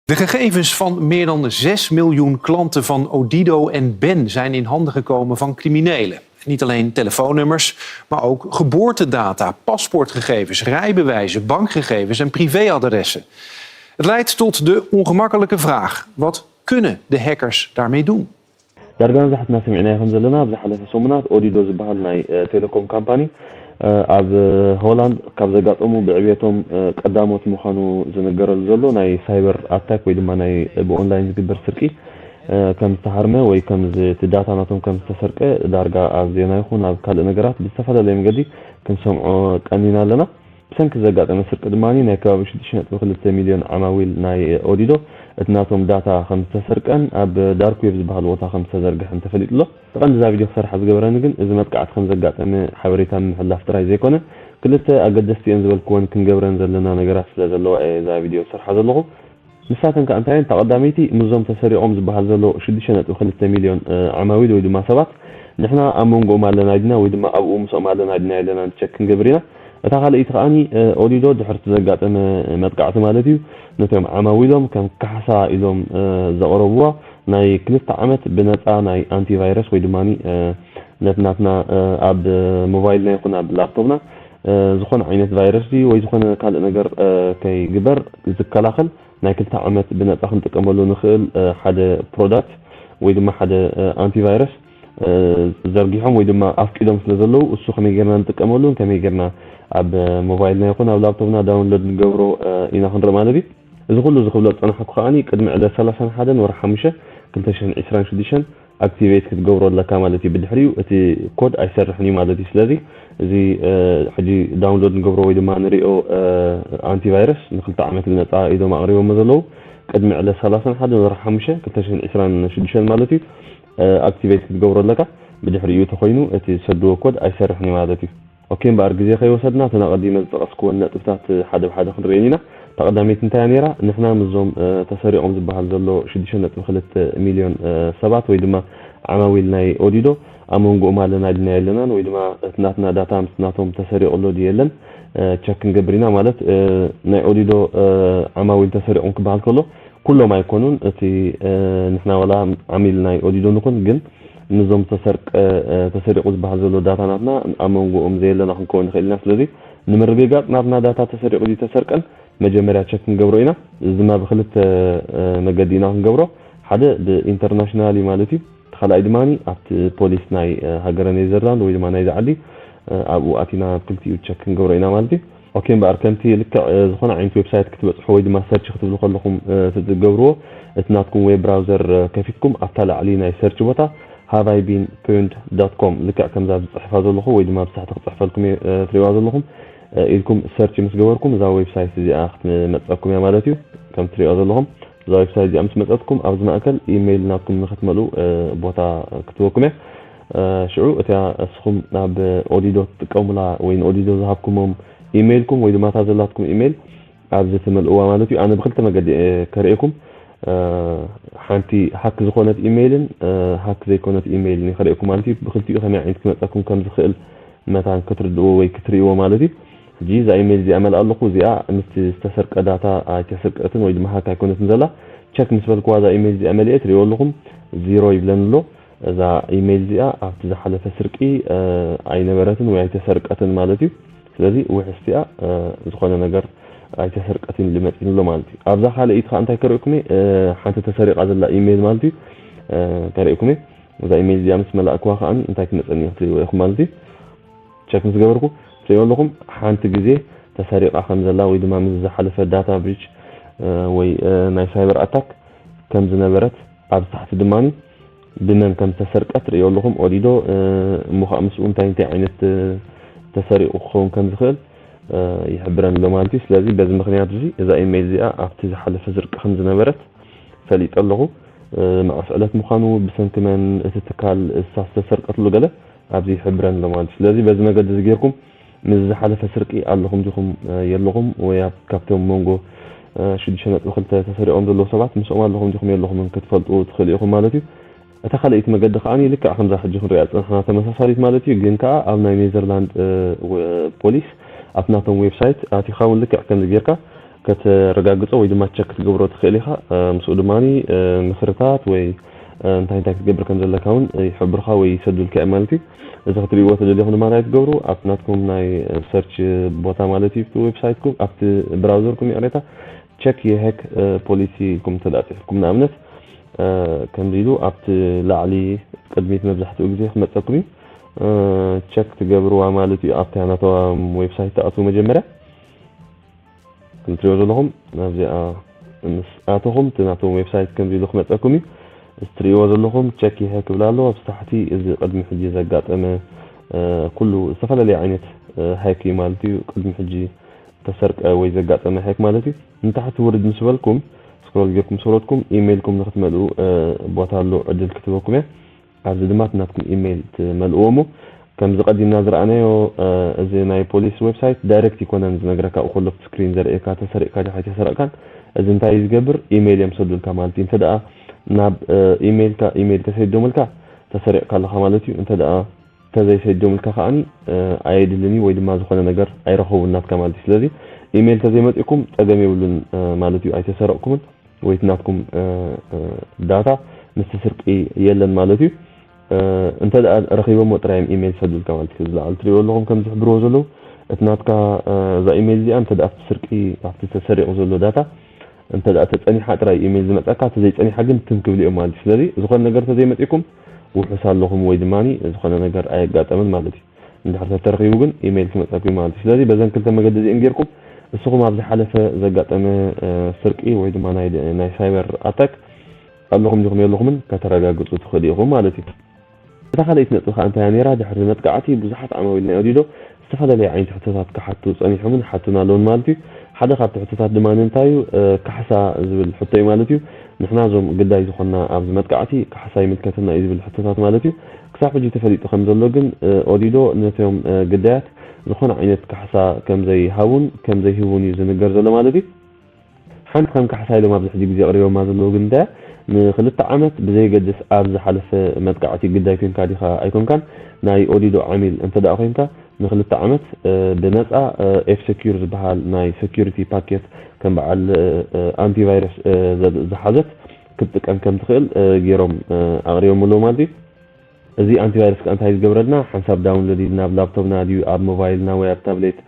De gegevens van meer dan zes miljoen klanten van Odido en Ben zijn in handen gekomen van criminelen. Niet alleen telefoonnummers, maar ook geboortedata, paspoortgegevens, rijbewijzen, bankgegevens en privéadressen. Het leidt tot de ongemakkelijke vraag: wat kunnen de hackers daarmee doen? ዳርጋ መብዛሕትና ሰሚዕናዮ ከም ዘለና፣ ኣብ ዝሓለፈ ሰሙናት ኦዲዶ ዝበሃል ናይ ቴሌኮም ካምፓኒ ኣብ ሆላንድ ካብ ዘጋጠሙ ብዕብየቶም ቀዳሞት ምዃኑ ዝንገረሉ ዘሎ ናይ ሳይበር ኣታክ ወይ ድማ ናይ ብኦንላይን ዝግበር ስርቂ ከም ዝተሃርመ ወይ ከም እቲ ዳታ ናቶም ከም ዝተሰርቀ ዳርጋ ኣብ ዜና ይኹን ኣብ ካልእ ነገራት ብዝተፈላለየ መገዲ ክንሰምዖ ቀኒና ኣለና። ብሰንኪ ዘጋጠመ ስርቂ ድማ ናይ ከባቢ ሽዱሽተ ነጥቢ ክልተ ሚልዮን ዓማዊል ናይ ኦዲዶ እቲ ናቶም ዳታ ከም ዝተሰርቀን ኣብ ዳርክ ዌብ ዝበሃል ቦታ ከም ዝተዘርግሐን ተፈሊጡ ኣሎ። እቲ ቀንዲ እዛ ቪድዮ ክሰርሓ ዝገበረኒ ግን እዚ መጥቃዕቲ ከም ዘጋጠመ ሓበሬታ ምምሕልላፍ ጥራይ ዘይኮነ ክልተ ኣገደስቲ እየን ዝበልክወን ክንገብረን ዘለና ነገራት ስለ ዘለዋ እየ እዛ ቪድዮ ዝሰርሓ ዘለኹ። ንሳተን ከኣ እንታይ እየን? እታ ቀዳመይቲ ምስዞም ተሰሪቖም ዝበሃል ዘሎ ሽዱሽተ ነጥቢ ክልተ ሚልዮን ዓማዊል ወይ ድማ ሰባት ንሕና ኣብ መንጎኦም ኣለና ዲና ወይ ድማ ኣብኡ ምስኦም ኣለና ዲና የለናን ቸክ ክንገብር ኢና። እታ ካልኣይቲ ከኣ ኦዲዶ ድሕርቲ ዘጋጠመ መጥቃዕቲ ማለት እዩ ነቶም ዓማዊሎም ከም ካሕሳ ኢሎም ዘቕረብዋ ናይ ክልተ ዓመት ብነፃ ናይ ኣንቲቫይረስ ወይ ድማ ነቲ ናትና ኣብ ሞባይልና ይኹን ኣብ ላፕቶፕና ዝኾነ ዓይነት ቫይረስ ድዩ ወይ ዝኾነ ካልእ ነገር ከይግበር ዝከላኸል ናይ ክልተ ዓመት ብነፃ ክንጥቀመሉ ንኽእል ሓደ ፕሮዳክት ወይ ድማ ሓደ ኣንቲቫይረስ ዘርጊሖም ወይ ድማ ኣፍቂዶም ስለ ዘለዉ እሱ ከመይ ጌርና ንጥቀመሉን ከመይ ጌርና ኣብ ሞባይልና ይኹን ኣብ ላፕቶፕና ዳውንሎድ ንገብሮ ኢና ክንርኢ ማለት እዩ። እዚ ኩሉ እዚ ክብሎ ዝፀናሕኩ ከኣ ቅድሚ ዕለት ሰላሳን ሓደን ወርሒ ሓሙሽተ ክልተ ሽሕን ዕስራን ሽዱሽተን ኣክቲቬት ክትገብሮ ኣለካ ማለት እዩ። ብድሕሪኡ እቲ ኮድ ኣይሰርሕን እዩ ማለት እዩ። ስለዚ እዚ ሕጂ ዳውንሎድ ንገብሮ ወይ ድማ ንሪኦ ኣንቲቫይረስ ንክልተ ዓመት ብነፃ ኢዶም ኣቕሪቦሞ ዘለዉ ቅድሚ ዕለት ሰላሳን ሓደን ወርሒ ሓሙሽተ ክልተ ሽሕን ዕስራን ሽዱሽተን ማለት እዩ ኣክቲቬት ክትገብሮ ኣለካ። ብድሕሪኡ ተኮይኑ እቲ ዝሰድዎ ኮድ ኣይሰርሕን እዩ ማለት እዩ። ኦኬ እምበኣር ግዜ ከይወሰድና እተን ኣቐዲመ ዝጠቐስክወን ነጥብታት ሓደ ብሓደ ክንርእየን ኢና። እታ ቀዳመይቲ እንታይ እያ ነይራ? ንሕና ምስዞም ተሰሪቖም ዝበሃል ዘሎ ሽዱሽተ ነጥቢ ክልተ ሚልዮን ሰባት ወይ ድማ ዓማዊል ናይ ኦዲዶ ኣብ መንጎኦም ኣለና ድና የለናን ወይ ድማ እቲ ናትና ዳታ ምስ ናቶም ተሰሪቑ ኣሎ ድዩ የለን ቸክ ክንገብር ኢና ማለት ናይ ኦዲዶ ዓማዊል ተሰሪቖም ክበሃል ከሎ ኩሎም ኣይኮኑን። እቲ ንሕና ዋላ ዓሚል ናይ ኦዲዶ ንኹን ግን ንዞም ዝተሰርቀ ተሰሪቑ ዝበሃል ዘሎ ዳታ ናትና ኣብ መንጎኦም ዘየለና ክንከውን ንኽእል ኢና። ስለዚ ንምርግጋፅ ናትና ዳታ ተሰሪቑ ድዩ ተሰርቀን መጀመርያ ቸክ ክንገብሮ ኢና። እዚ ድማ ብክልተ መገዲ ኢና ክንገብሮ። ሓደ ብኢንተርናሽናል እዩ ማለት እዩ። እቲ ካልኣይ ድማ ኣብቲ ፖሊስ ናይ ሃገረ ኔዘርላንድ ወይ ድማ ናይዚ ዓዲ ኣብኡ ኣቲና ኣብ ክልቲኡ ቸክ ክንገብሮ ኢና ማለት እዩ። ኦኬ እምበኣር ከምቲ ልክዕ ዝኾነ ዓይነት ዌብሳይት ክትበፅሑ ወይ ድማ ሰርች ክትብሉ ከለኹም ትገብርዎ እቲ ናትኩም ዌብ ብራውዘር ከፊትኩም ኣብታ ላዕሊ ናይ ሰርች ቦታ ሃቫይ ቢን ፕንድ ዶት ኮም ልክዕ ከምዛ ዝፅሕፋ ዘለኹ ወይ ድማ ብሳሕቲ ክፅሕፈልኩም እየ ትሪእዋ ዘለኹም ኢልኩም ሰርች ምስ ገበርኩም እዛ ዌብሳይት እዚኣ ክትመፀኩም እያ ማለት እዩ። ከም ትሪእዋ ዘለኹም እዛ ዌብሳይት እዚኣ ምስ መፀትኩም ኣብዚ ማእከል ኢሜይል ናትኩም ንክትመልኡ ቦታ ክትወኩም እያ። ሽዑ እቲያ እስኹም ናብ ኦዲዶ ትጥቀሙላ ወይ ንኦዲዶ ዝሃብኩሞም ኢሜይልኩም ወይ ድማ እታ ዘላትኩም ኢሜይል ኣብዚ ትመልእዋ ማለት እዩ። ኣነ ብክልተ መገዲ እየ ከርእየኩም። ሓንቲ ሃክ ዝኾነት ኢሜይልን ሃክ ዘይኮነት ኢሜይልን እየ ከርእየኩም ማለት እዩ። ብክልቲኡ ከመይ ዓይነት ክመፀኩም ከም ዝኽእል መታን ክትርድእዎ ወይ ክትርእይዎ ማለት እዩ። ሕጂ እዛ ኢሜይል እዚኣ መልኣ ኣለኹ። እዚኣ ምስቲ ዝተሰርቀ ዳታ ኣይተሰርቀትን ወይ ድማ ሃክ ኣይኮነትን ዘላ። ቸክ ምስ በልክዋ እዛ ኢሜይል እዚኣ መሊአ ትርእይዎ ኣለኹም ዚሮ ይብለኒ ኣሎ። እዛ ኢሜይል እዚኣ ኣብቲ ዝሓለፈ ስርቂ ኣይነበረትን ወይ ኣይተሰርቀትን ማለት እዩ። ስለዚ ውሕስቲ እያ፣ ዝኾነ ነገር ኣይተሰርቀትን ኢሉ መፂኑ ኣሎ ማለት እዩ። ኣብዛ ካልኣይቲ ከዓ እንታይ ከርእየኩም እየ፣ ሓንቲ ተሰሪቓ ዘላ ኢሜይል ማለት እዩ ከርእየኩም እየ። እዛ ኢሜይል እዚኣ ምስ መላእክዋ ከዓ እንታይ ክመፀኒ ክትሪእዎ ኢኹም ማለት እዩ። ቸክ ምስ ገበርኩ ትሪእዎ ኣለኹም ሓንቲ ግዜ ተሰሪቓ ከም ዘላ ወይ ድማ ምስ ዝሓለፈ ዳታ ብሪች ወይ ናይ ሳይበር ኣታክ ከም ዝነበረት ኣብዚ ታሕቲ ድማ ብመን ከም ዝተሰርቀት ትርእዮ ኣለኹም። ኦዲዶ እሞ ከዓ ምስኡ እንታይ እንታይ ዓይነት ተሰሪቑ ክኸውን ከም ዝኽእል ይሕብረን ኣሎ ማለት እዩ። ስለዚ በዚ ምኽንያት እዚ እዛ ኢሜይል እዚኣ ኣብቲ ዝሓለፈ ስርቂ ከም ዝነበረት ፈሊጠ ኣለኹ። መዓስ ዕለት ምዃኑ፣ ብሰንኪ መን እቲ ትካል እሳ ዝተሰርቀትሉ ገለ ኣብዚ ይሕብረን ኣሎ ማለት እዩ። ስለዚ በዚ መገዲ እዚ ጌርኩም ምስ ዝሓለፈ ስርቂ ኣለኹም ዲኹም የለኹም ወይ ኣብ ካብቶም መንጎ ሽዱሽተ ነጥቢ ክልተ ተሰሪቖም ዘለዉ ሰባት ምስኦም ኣለኹም ዲኹም የለኹምን ክትፈልጡ ትኽእሉ ኢኹም ማለት እዩ። እታ ካልኣይቲ መገዲ ከኣ ልክዕ ከምዛ ሕጂ ክንሪኣ ዝጸናሕና ተመሳሳሊት ማለት እዩ፣ ግን ከኣ ኣብ ናይ ኔዘርላንድ ፖሊስ ኣብቲ ናቶም ዌብሳይት ኣቲኻ እውን ልክዕ ከምዚ ጌርካ ከተረጋግጾ ወይ ድማ ቸክ ክትገብሮ ትኽእል ኢኻ። ምስኡ ድማ ምኽርታት ወይ እንታይ እንታይ ክትገብር ከም ዘለካ እውን ይሕብርካ ወይ ይሰዱልካ እዮም ማለት እዩ። እዚ ክትሪእዎ ተደሊኹም ድማ እንታይ ትገብሩ? ኣብቲ ናትኩም ናይ ሰርች ቦታ ማለት እዩ፣ ኣብቲ ዌብሳይትኩም፣ ኣብቲ ብራውዘርኩም ይቕሬታ፣ ቸክ የሀክ ፖሊሲ ኢልኩም እንተ ጽሒፍኩም ንኣብነት ከምዚ ኢሉ ኣብቲ ላዕሊ ቅድሚት መብዛሕትኡ ግዜ ክመጸኩም እዩ። ቸክ ትገብርዋ ማለት እዩ። ኣብታ ናቶም ዌብሳይት ትኣትዉ መጀመርያ ከም ትሪእዎ ዘለኹም ናብዚኣ ምስ ኣተኹም እቲ ናቶም ዌብሳይት ከምዚ ኢሉ ክመጸኩም እዩ። እዚ ትሪእዎ ዘለኹም ቸክ ይሀ ክብል ኣሎ። ኣብ ታሕቲ እዚ ቅድሚ ሕጂ ዘጋጠመ ኩሉ ዝተፈላለየ ዓይነት ሀክ እዩ ማለት እዩ። ቅድሚ ሕጂ ተሰርቀ ወይ ዘጋጠመ ሀክ ማለት እዩ። ንታሕቲ ውርድ ምስ በልኩም ስክሮል ጌርኩም ምስ ወረድኩም ኢሜይልኩም ንክትመልኡ ቦታ ኣሎ ዕድል ክትበኩም እያ። ኣብዚ ድማ እቲ ናትኩም ኢሜይል ትመልእዎ እሞ ከምዚ ቀዲምና ዝረኣናዮ እዚ ናይ ፖሊስ ዌብሳይት ዳይሬክት ይኮነን ዝነግረካ፣ ከሎ ኣብቲ ስክሪን ዘርእየካ ተሰሪቕካ ዲኻ ኣይተሰረቕካን። እዚ እንታይ እዩ ዝገብር? ኢሜይል እዮም ሰዱልካ ማለት እዩ። እንተ ደኣ ናብ ኢሜይልካ ኢሜይል ተሰዲዶምልካ ተሰሪቕካ ኣለኻ ማለት እዩ። እንተ ደኣ ተዘይሰዲዶምልካ ከዓኒ ኣየድልን እዩ ወይ ድማ ዝኾነ ነገር ኣይረኸቡን ናትካ ማለት እዩ። ስለዚ ኢሜይል ተዘይመፂእኩም ፀገም የብሉን ማለት እዩ። ኣይተሰረቕኩምን ወይ እቲ ናትኩም ዳታ ምስቲ ስርቂ የለን ማለት እዩ። እንተ ደኣ ረኺቦሞ ጥራይ እዮም ኢሜይል ዝሰዱልካ ማለት እዩ። እዚ ላዕሊ ትሪእዎ ኣለኹም ከም ዝሕብርዎ ዘለዉ እቲ ናትካ እዛ ኢሜይል እዚኣ እንተ ደኣ ኣብቲ ስርቂ ኣብቲ ተሰሪቑ ዘሎ ዳታ እንተ ደኣ ተጸኒሓ ጥራይ ኢሜይል ዝመጸካ፣ እንተ ዘይጸኒሓ ግን ትም ክብል እዮም ማለት እዩ። ስለዚ ዝኾነ ነገር እንተ ዘይመጺእኩም ውሑስ ኣለኹም ወይ ድማ ዝኾነ ነገር ኣየጋጠመን ማለት እዩ። እንድሕር ተተረኺቡ ግን ኢሜይል ክመጸኩም እዩ ማለት እዩ። ስለዚ በዘን ክልተ መገዲ እዚአን ጌርኩም ንስኹም ኣብ ዝሓለፈ ዘጋጠመ ስርቂ ወይ ድማ ናይ ናይ ሳይበር ኣታክ ኣለኹም ዲኹም የለኹምን ከተረጋግጹ ትኽእሉ ኢኹም ማለት እዩ። እታ ካልኣይቲ ነጥቢ ከኣ እንታይ እያ ነይራ? ድሕሪ መጥቃዕቲ ብዙሓት ዓማዊል ናይ ኦዲዶ ዝተፈላለየ ዓይነት ሕቶታት ክሓቱ ጸኒሖምን ሓቱን ኣለውን ማለት እዩ። ሓደ ካብቲ ሕቶታት ድማ እንታይ እዩ? ካሕሳ ዝብል ሕቶ እዩ ማለት እዩ። ንሕና እዞም ግዳይ ዝኾንና ኣብዚ መጥቃዕቲ ካሕሳ ይምልከተና እዩ ዝብል ሕቶታት ማለት እዩ። ክሳብ ሕጂ ተፈሊጡ ከም ዘሎ ግን ኦዲዶ ነቶም ግዳያት ዝኾነ ዓይነት ካሕሳ ከም ዘይሃቡን ከም ዘይህቡን እዩ ዝንገር ዘሎ ማለት እዩ። ሓንቲ ከም ካሕሳ ኢሎም ኣብዚ ሕጂ ግዜ ኣቕሪቦማ ዘለዉ ግን እንታይ እያ? ንክልተ ዓመት ብዘየገድስ ኣብ ዝሓለፈ መጥቃዕቲ ግዳይ ኮንካ ዲኻ ኣይኮንካን ናይ ኦዲዶ ዓሚል እንተ ደኣ ኮንካ ንክልተ ዓመት ብነጻ ኤፍ ሴኪር ዝበሃል ናይ ሴኪሪቲ ፓኬት ከም በዓል ኣንቲቫይረስ ዝሓዘት ክትጥቀም ከም ትኽእል ገይሮም ኣቕሪቦም ኣለዉ ማለት እዩ። እዚ ኣንቲቫይረስ ከኣ እንታይ ዝገብረልና ሓንሳብ ዳውንሎድ ኢልና ኣብ ላፕቶፕና ድዩ ኣብ ሞባይልና ወይ ኣብ ታብሌት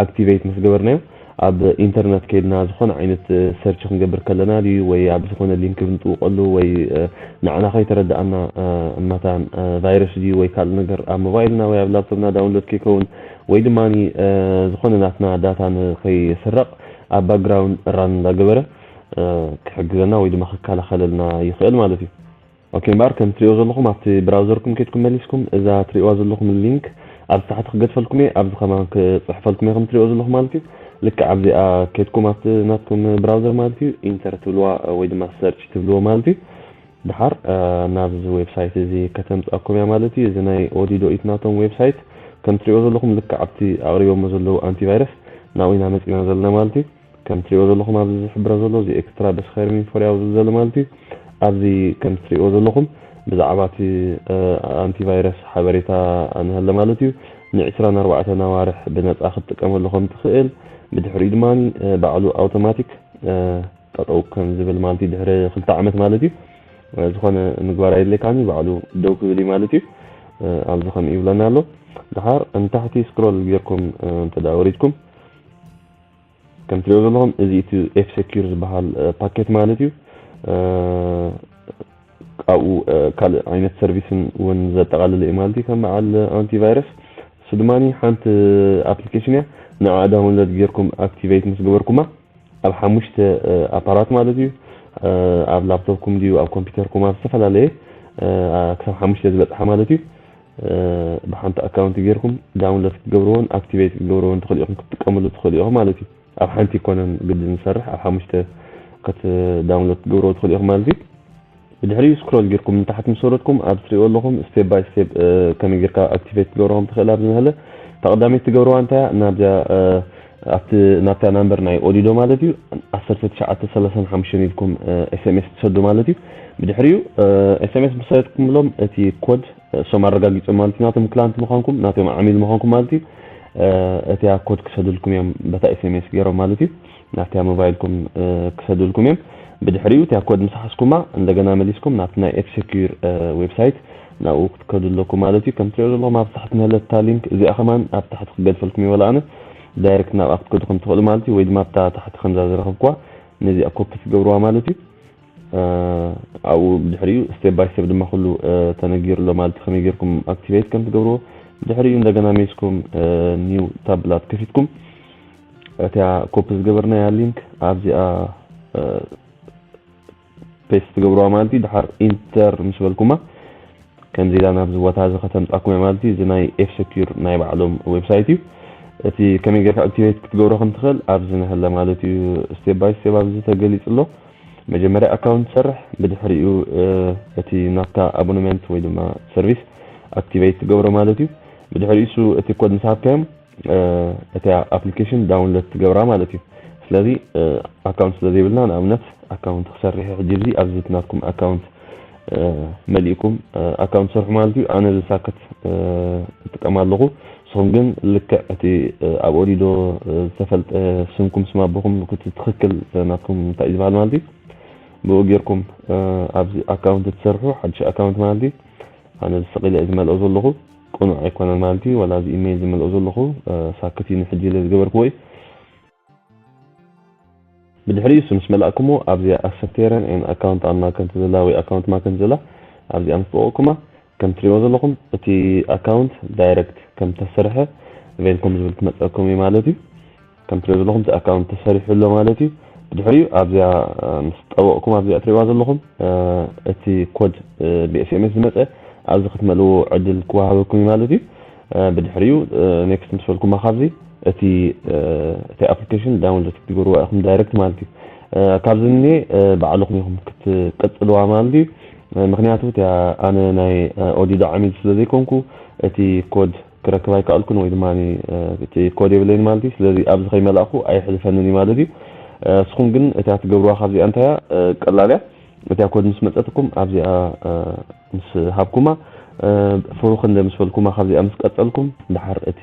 ኣክቲቬት ምስ ገበርናዮ ኣብ ኢንተርነት ከይድና ዝኾነ ዓይነት ሰርች ክንገብር ከለና ድዩ ወይ ኣብ ዝኾነ ሊንክ ብንጥውቀሉ ወይ ንዓና ከይተረድኣና መታን ቫይረስ ድዩ ወይ ካልእ ነገር ኣብ ሞባይልና ወይ ኣብ ላፕቶፕና ዳውንሎድ ከይከውን ወይ ድማ ዝኾነ ናትና ዳታ ንኸይስረቕ ኣብ ባክግራውንድ ራን እንዳገበረ ክሕግዘና ወይ ድማ ክከላኸለልና ይኽእል ማለት እዩ። ኦኬ እምበኣር ከም ትሪእዎ ዘለኹም ኣብቲ ብራውዘርኩም ኬድኩም መሊስኩም እዛ ትሪእዋ ዘለኹም ሊንክ ኣብ ታሕቲ ክገድፈልኩም እየ ኣብዚ ከማን ክፅሕፈልኩም እየ ከም ትሪእዎ ዘለኹም ማለት እዩ። ልክዕ ኣብዚኣ ኬድኩም ኣብቲ ናትኩም ብራውዘር ማለት እዩ ኢንተር ትብልዋ ወይ ድማ ሰርች ትብልዎ ማለት እዩ። ድሓር ናብዚ ዌብሳይት እዚ ከተምፅኣኩም እያ ማለት እዩ። እዚ ናይ ኦዲዶ ኢት ናቶም ዌብሳይት ከም ትሪእዎ ዘለኹም ልክዕ ኣብቲ ኣቕሪቦሞ ዘለዉ ኣንቲቫይረስ ናብኡ ኢና መፂና ዘለና ማለት እዩ። ከም ትሪእዎ ዘለኹም ኣብዚ ዝሕብረ ዘሎ እዚ ኤክስትራ በስኸርም ኢንፎ ሪያው ዝብል ዘሎ ማለት እዩ። ኣብዚ ከም ትሪእዎ ዘለኹም ብዛዕባ እቲ ኣንቲቫይረስ ሓበሬታ ንህለ ማለት እዩ። ንዒስራን ኣርባዕተን ኣዋርሕ ብነፃ ክትጥቀመሉ ከም ትኽእል ብድሕሪኡ ድማ ባዕሉ ኣውቶማቲክ ጠጠው ከም ዝብል ማለት እዩ። ድሕሪ ክልተ ዓመት ማለት እዩ። ዝኾነ ምግባር ኣየድልየካን እዩ፣ ባዕሉ ደው ክብል እዩ ማለት እዩ። ኣብዚ ከም ይብለና ኣሎ። ድሓር ንታሕቲ ስክሮል ጌርኩም እንተ ደኣ ወሪድኩም ከም ትሪእዎ ዘለኹም እዚ እቲ ኤፍ ሴኪር ዝበሃል ፓኬት ማለት እዩ። ካብኡ ካልእ ዓይነት ሰርቪስን እውን ዘጠቓልል እዩ ማለት እዩ። ከም በዓል ኣንቲቫይረስ እሱ ድማ ሓንቲ ኣፕሊኬሽን እያ። ንዓ ዳውንሎድ ጌርኩም ኣክቲቬት ምስ ገበርኩማ ኣብ ሓሙሽተ ኣፓራት ማለት እዩ ኣብ ላፕቶፕኩም ድዩ ኣብ ኮምፒውተርኩም ኣብ ዝተፈላለየ ክሳብ ሓሙሽተ ዝበፅሓ ማለት እዩ። ብሓንቲ ኣካውንት ጌርኩም ዳውንሎድ ክትገብርዎን ኣክቲቬት ክትገብርዎን ትኽእሉ ኢኹም ክትጥቀምሉ ትኽእሉ ኢኹም ማለት እዩ። ኣብ ሓንቲ ይኮነን ግድን ዝሰርሕ ኣብ ሓሙሽተ ከት ዳውንሎድ ክትገብርዎ ትኽእሉ ኢኹም ማለት እዩ። ብድሕሪኡ ስክሮል ጌርኩም ንታሕቲ ምስ ወረድኩም ኣብ ትሪእዎ ኣለኹም ስቴፕ ባይ ስቴፕ ከመይ ጌርካ ኣክቲቬት ክትገብሮ ከም ትኽእል ኣብዚ ንህለ እታ ቀዳመይቲ ትገብርዋ እንታይ እያ ናብዚኣ ኣብቲ ናብታ ናምበር ናይ ኦዲዶ ማለት እዩ ዓሰርተ ትሽዓተ ሰላሳን ሓሙሽተን ኢልኩም ኤስኤምኤስ ትሰዱ ማለት እዩ። ብድሕሪኡ ኤስኤምኤስ ብሰደድኩምሎም እቲ ኮድ እሶም ኣረጋጊጾም ማለት እዩ ናቶም ክላንት ምዃንኩም ናቶም ዓሚል ምዃንኩም ማለት እዩ። እቲያ ኮድ ክሰዱልኩም እዮም በታ ኤስኤምኤስ ገይሮም ማለት እዩ። ናብታ ሞባይልኩም ክሰዱልኩም እዮም። ብድሕሪኡ እቲያ ኮድ ምስ ሓዝኩማ እንደገና መሊስኩም ናብቲ ናይ ኤፍ ሴኩር ዌብሳይት ናብኡ ክትከዱ ኣለኩም ማለት እዩ። ከም ትሪኦ ዘለኹም ኣብ ታሕቲ ንህለታ ሊንክ እዚኣ ከማን ኣብ ታሕቲ ክገድፈልኩም ይበላ ኣነ ዳይሬክት ናብኣ ክትከዱ ከም ትኽእሉ ማለት እዩ። ወይ ድማ ኣብታ ታሕቲ ከምዛ ዝረኸብኩዋ ነዚኣ ኮፒ ትገብርዋ ማለት እዩ። ኣብኡ ብድሕሪኡ ስቴፕ ባይ ስቴፕ ድማ ኩሉ ተነጊሩ ኣሎ ማለት እዩ። ከመይ ጌርኩም ኣክቲቬት ከም ትገብርዎ ብድሕሪኡ እንደገና ሜስኩም ኒው ታብላት ከፊትኩም እቲያ ኮፒ ዝገበርናያ ሊንክ ኣብዚኣ ፔስት ትገብርዋ ማለት እዩ። ድሓር ኢንተር ምስ በልኩማ ከምዚ ኢላ ናብዚ ቦታ እዚ ከተምጻኩም እያ ማለት እዩ። እዚ ናይ ኤፍ ሴኩር ናይ ባዕሎም ዌብሳይት እዩ። እቲ ከመይ ጌርካ ኣክቲቬት ክትገብሮ ከም ትኽእል ኣብዚ ንህለ ማለት እዩ። ስቴፕ ባይ ስቴፕ ኣብዚ ተገሊጹ ኣሎ። መጀመርያ ኣካውንት ትሰርሕ፣ ብድሕሪኡ እቲ ናትካ ኣቦነመንት ወይ ድማ ሰርቪስ ኣክቲቬት ትገብሮ ማለት እዩ። ብድሕሪኡ እሱ እቲ ኮድ ምስ ሃብካዮም እቲያ ኣፕሊኬሽን ዳውንሎድ ትገብራ ማለት እዩ። ስለዚ ኣካውንት ስለ ዘይብልና ንኣብነት ኣካውንት ክሰርሕ ሕጂ እዚ ኣብዚ ናትኩም ኣካውንት መሊእኩም ኣካውንት ሰርሑ ማለት እዩ። ኣነ ዝሳክት እጥቀም ኣለኹ። ንስኹም ግን ልክዕ እቲ ኣብ ኦዲዶ ዝተፈልጠ ስምኩም ስም ኣቦኹም እቲ ትኽክል ናትኩም እንታይ እዩ ዝበሃል ማለት እዩ። ብኡ ጌርኩም ኣብዚ ኣካውንት ትሰርሑ ሓድሽ ኣካውንት ማለት እዩ። ኣነ ዝስቕ ኢለ ዝመልኦ ዘለኹ ቅኑዕ ኣይኮነን ማለት እዩ። ዋላ እዚ ኢሜይል ዝመልኦ ዘለኹ ሳክት እዩ ንሕጂ ኢለ ዝገበርክዎ እዩ። ብድሕሪኡ እሱ ምስ መላእኩሞ ኣብዚኣ ኣክሰፕት ኤረን ኤን ኣካውንት ኣና ከምቲ ዘላ ወይ ኣካውንት ማ ከምቲ ዘላ ኣብዚኣ ምስ ጠወቅኩማ ከም ትሪእዎ ዘለኹም እቲ ኣካውንት ዳይረክት ከም ተሰርሐ ቬልኮም ዝብል ክመፀኩም እዩ ማለት እዩ። ከም ትሪእዎ ዘለኹም እቲ ኣካውንት ተሰሪሑ ኣሎ ማለት እዩ። ብድሕሪኡ ኣብዚኣ ምስ ጠወቅኩም ኣብዚኣ ትሪእዋ ዘለኹም እቲ ኮድ ብኤስኤምኤስ ዝመፀ ኣብዚ ክትመልዎ ዕድል ክወሃበኩም እዩ ማለት እዩ። ብድሕሪኡ ኔክስት ምስ በልኩማ ካብዚ እቲ እቲ ኣፕሊኬሽን ዳውንሎድ ክትግብርዋ ኢኹም ዳይረክት ማለት እዩ። ካብዚ እኒ ባዕልኹም ኢኹም ክትቀፅልዋ ማለት እዩ። ምክንያቱ እቲኣ ኣነ ናይ ኦዲዶ ዓሚል ስለ ዘይኮንኩ እቲ ኮድ ክረክብ ኣይከኣልኩን ወይ ድማ እቲ ኮድ የብለይን ማለት እዩ። ስለዚ ኣብዚ ከይመላእኩ ኣይሕልፈንን እዩ ማለት እዩ። ንስኹም ግን እቲኣ ትገብርዋ ካብዚኣ እንታይ እያ ቀላል እያ። እቲኣ ኮድ ምስ መፀትኩም ኣብዚኣ ምስ ሃብኩማ ፍሩኽ እንደ ምስ በልኩማ ካብዚኣ ምስ ቀፀልኩም ድሓር እቲ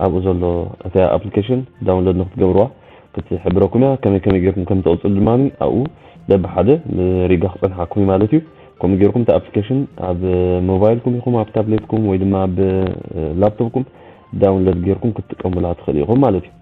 ኣብኡ ዘሎ እቲኣ ኣፕሊኬሽን ዳውንሎድ ንክትገብርዋ ክትሕብረኩም እያ። ከመይ ከመይ ጌርኩም ከም ተቕፅሉ ድማ ኣብኡ በብሓደ ብሪጋ ክፀንሓኩም እዩ ማለት እዩ። ከምኡ ጌርኩም እቲ ኣፕሊኬሽን ኣብ ሞባይልኩም ይኹም ኣብ ታብሌትኩም ወይ ድማ ኣብ ላፕቶፕኩም ዳውንሎድ ጌርኩም ክትጥቀሙላ ትኽእሉ ኢኹም ማለት እዩ።